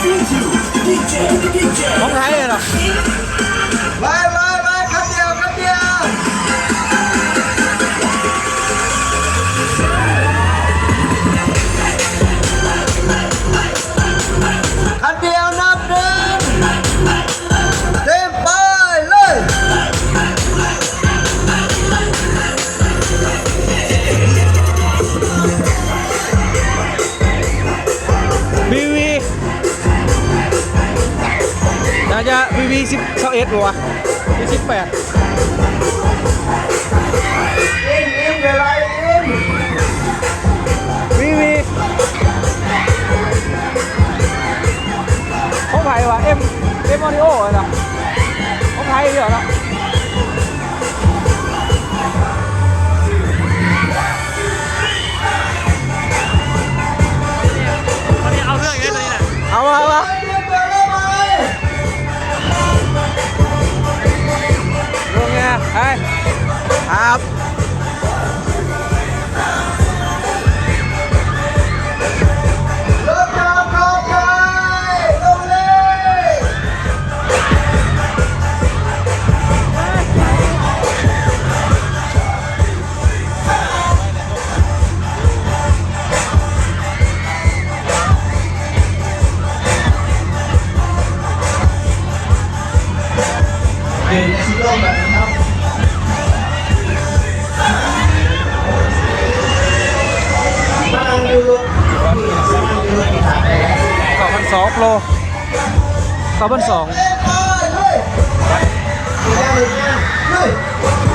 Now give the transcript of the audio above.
ຂອງໃຜເນາະ? ໄປ ໄປ ໄປ ຄັນດຽວ ຄັນດຽວ ຄັນດຽວ ນັບໜຶ່ງ ເຕັມໄປເລີຍ. ວີວີ ໜ້າຈະວີວີສິບ ຊາວເອັດບໍ່ວະ ຫຼືສິບແປດ? ອິນ ອິນ ເວລາອິນ ວີວີ ຂອງໃຜວະ? ເອັມ ເອັມ ອອດິໂອ ຫັ້ນນະ ຂອງໃຜຢູ່ຫັ້ນນະ. ເອົາມາ ເອົາມາ ລົງແນ່ ໄປ ຄັບ. ລົງຈອດ ຂອບໃຈ ລົງເລີຍ. ເກົ້າພັນສອງໂປຣ ເກົ້າພັນສອງ. ເຮີ້ຍ